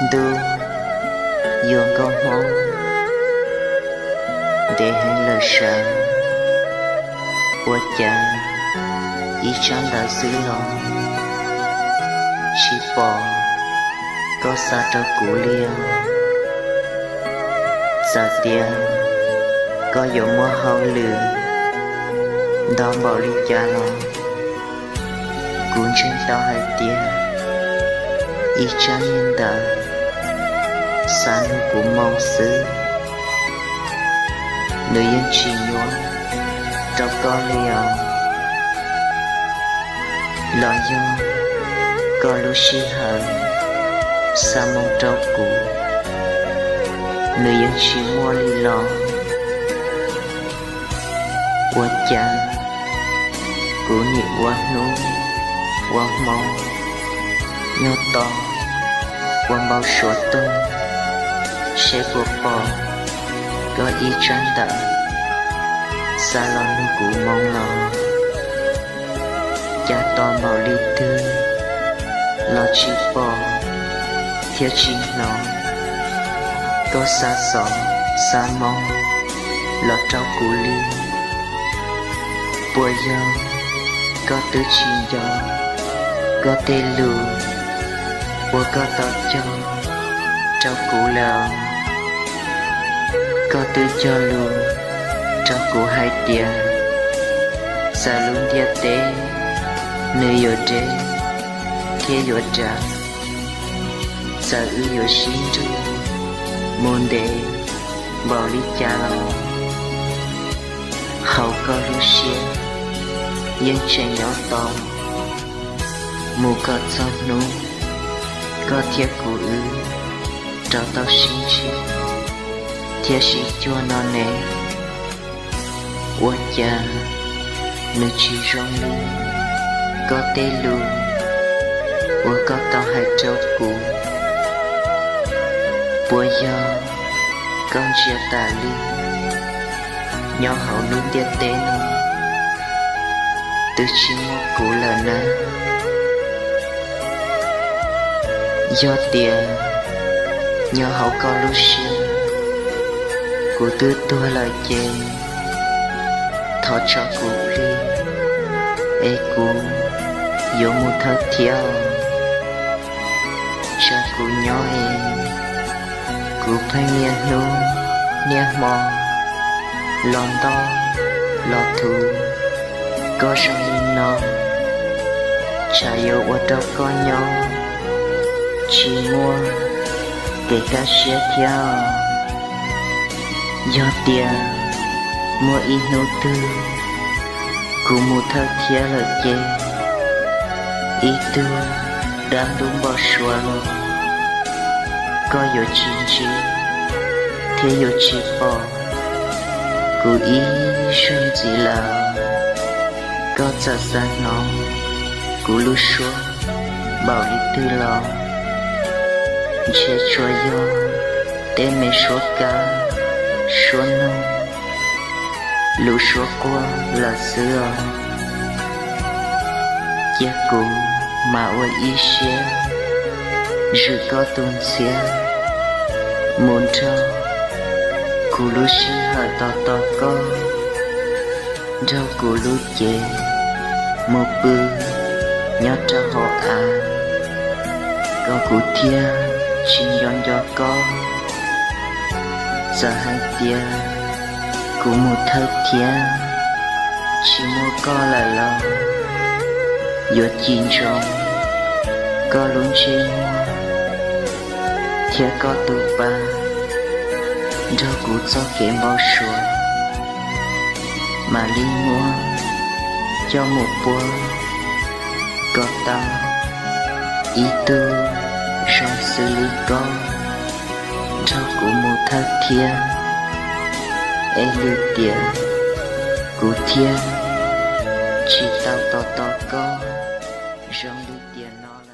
Ntuj, yuav nkauj Hmoob ntev heev lawm sas, ua cas ib tsab ntawv xwb los tsis pom koj xa rau kuv li os. Txawm tias koj yuav muaj hauj lwm ntau npaum li cas los kuv ntseeg tau hais tias ib tsab niag ntawv xa nug kuv moo xwb, nws yeej tsis nyuaj rau koj li os. Los yog koj lub sij hawm xa moo rau kuv, nws yeej tsis muaj li los. Ua cas kuv nim ua hnub ua hmo nyob tos ua npau suav tuag seb puas pom koj ib tsab ntawv xa los nug kuv moo los? Cas tos npaum li twg los tsis pom thiab tsis hnov koj xa xov xa moo los rau kuv li. Puas yog koj twb tsis nco koj tej lus uas koj tau cog rau kuv lawm? Koj twb cog lus rau kuv hais tias txawm lub ntiaj teb nws yuav deb thiab yuav dav, txawm wb yuav sib nrug mus ntev npaum li cas los hauv koj lub siab yeej tseem nyob tos mus kom txog hnub koj thiab kuv wb rov tau sib ntsib thiab sib cuag no ne. Ua cas nws tsis zoo li koj tej lus uas koj tau hais rau kuv? Puas yog koj ntsia tas li nyob hauv lub ntiaj teb no twb tsis muaj kuv lawm na? Yog tias nyob hauv koj lub siab kuv twb tuag lawm ces thov tso kuv plig es kuv yuav mus thawj thiab. Tsa kuv nyob es kuv pheej niaj hnub niaj hmo los ntoj los thuv koj zoo li no, tsam yuav ua rau koj nyob tsis muaj kev kaj siab thiab. Yog tias muaj ib hnub twg kuv mus thawj thiab lawm ces ib tug dab ntub npau suav los koj yuav tsis ntsib thiab yuav tsis pom kuv ib zaug ntxiv lawm. Koj txawm xav hnov kuv lub suab npaum li twg los ntshe tsuas yog tej me suab kab suab noog lub suab quaj lawm xwb os. Cia kuv mam ua ib siab zwm koj tus ntxhiab mus nrog kuv lub sij hawm tos tos koj, nrog kuv lub cev mus pw nyob rau hauv av, kom kuv thiaj tsis nco nco koj. Txawm hais tias kuv mus thawj thiab tsis muaj koj lawm los yuav cim ntsoov koj lub ntsej muag thiab koj tus pa nrog kuv txoj kev npau suav, mam li muab coj mus puag kom tau Ib tug zoo xws li koj nrog kuv mus thawj thiab, es li tias kuv thiaj tsis tau tos tos koj zoo li tias no.